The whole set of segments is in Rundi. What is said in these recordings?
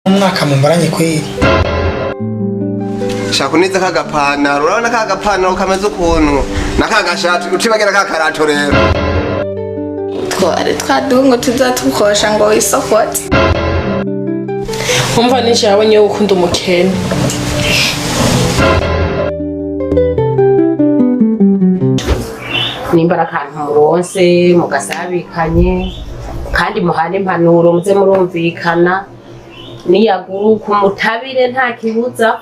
Umwaka mumbaranye kweri. Shaka unize ka gapantaro, urabona ka gapantaro kameze ukuntu na ka gashati, ucibagira ka karato rero. Twari twaduhungu tuzatukosha ngo wisokote. Umva, nishe yabonye yo gukunda umukene. Nimba ari akantu muronse mugasabikanye kandi muhane impanuro, muze murumvikana, niyaguruka umutabire, nta kibuza.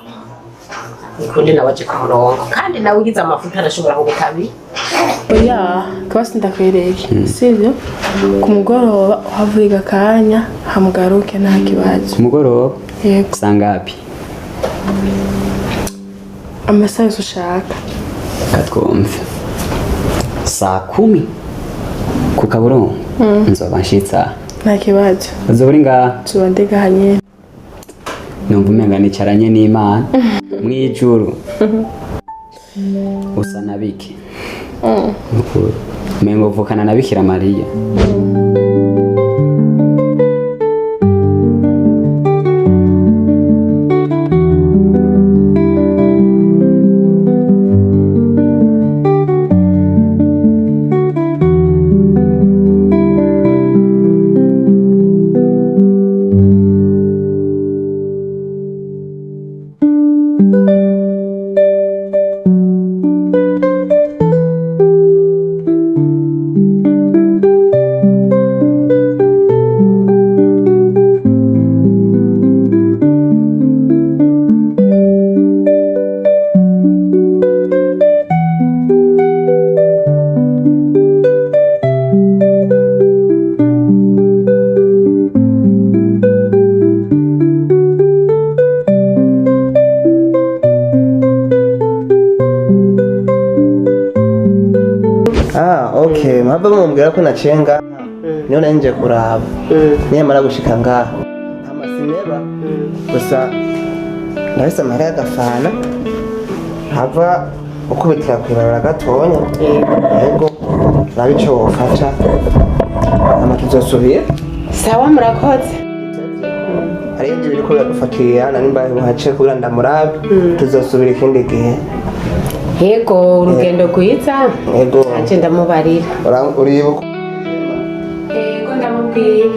Nikundi nawe aje ku murongo, kandi nawe ugize amafuta arashobora kugutabira. Oya, kibasi ndakwereke, sivyo? Ku mugoroba uhavuye akanya hamugaruke, nta kibazo. Ku mugoroba? Yego. Saa ngapi? Amasaha yose ushaka. Katwumve, saa 10 ku kaburungu nzoba nshitsa. Nta kibazo. Uzoba uri ngaha? Tuba ndigaha nyene. Numva umenga nicaranye n'Imana mw'ijuru. Usa na bike. Nukuri umenga uvukana na Bikira Mariya. Ah, okay, mpava mumubwira ko naciye ngaha, niyo nari nje kuraba niyamara gushika ngaha hama sineba gusa ndahise amahera y'agafana hava ukubitira kw'ibarabara gatonya. Yego, raba ico wofasha, hama tuzosubira. Sawa, murakoze. Hari ibindi biriko biradufatira, nari mbaye buhace kugira ndamurabe, tuzosubira ikindi gihe. Yego, urugendo rwiza. Yego. Nanje ndamubarira. Uribuka? Yego, ndamubwira,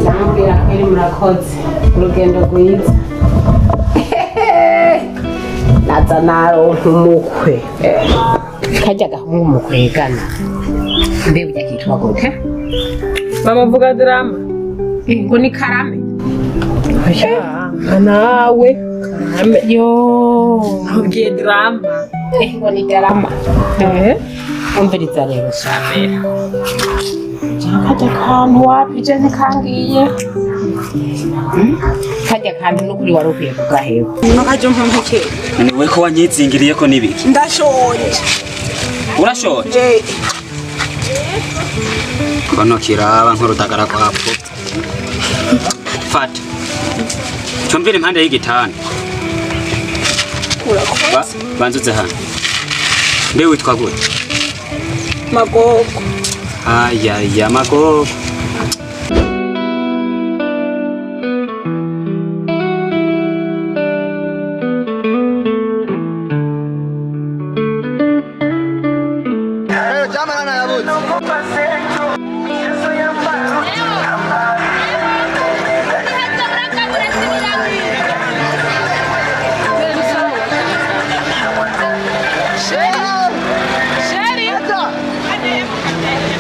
ndamubwira kweri. Murakoze, urugendo rwiza. Naza naronka umukwe, karya gahungu mukwegana, mbe burya kitwa gute? Bamuvuga drama. Ngo ni Karame. Oya, nawe Karame. Yo. Nkubwiye drama. Ngo ni Darama. Eh. Umviriza rero, shamera karya kantu wapije ntikangiye. Karya kantu n'ukuri wari ukwiye kugaheba. Akaje mpampuke. Niwe ko wanyizingiriyeko n'ibiki? Ndashonje. Urashonje? Eh. Kono kiraba nk'urudagara rwapfutse. Fata cumbira impande y'igitanda. Banzuze hano. Mbe witwa gute? Magogo. Ayaya, Magogo.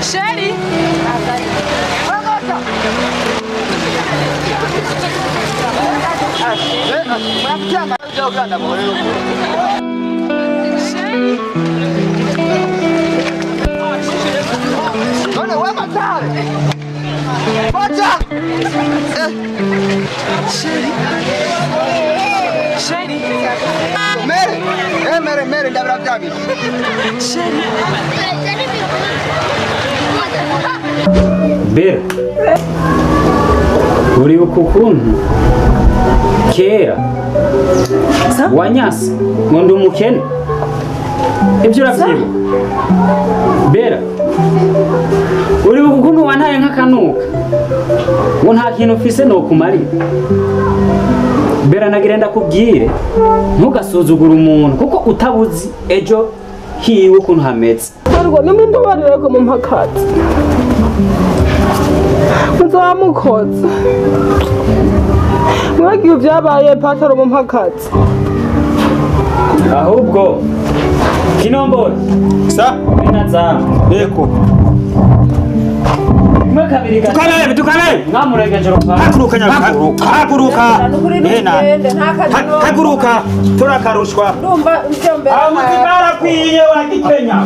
Chéri, chéri. None we matare Wacha! Chéri. Mere! Eh, mere, mere, ndabira vyabiri. Chéri. Bera, uribuka ukuntu kera wanyasa ngo ndi umukene? Ibyo uravyibuka, Bera? Uribuka ukuntu wantaye nk'akanuka ngo nta kintu ufise nokumarira? Bera, nagira ndakubwire, ntugasuzugure umuntu kuko utabuzi ejo hiwe ukuntu hameze. Ariko nimumbabarire ko mumpa akazi, muzaba mukoze. Mwagiye ibyabaye, pataro, mumpa akazi. Ahubwo kinombora. Sa. Wena zamu. Yego. Rimwe, kabiri, gatatu. Tukarebe, tukarebe. Mwamurengeje urupapuro. Haguruka nyaruka. Haguruka. Hena. Haguruka. Turakarushwa. Ndumva ibyo mbere. Aho muzima arakwiye wa gikenya.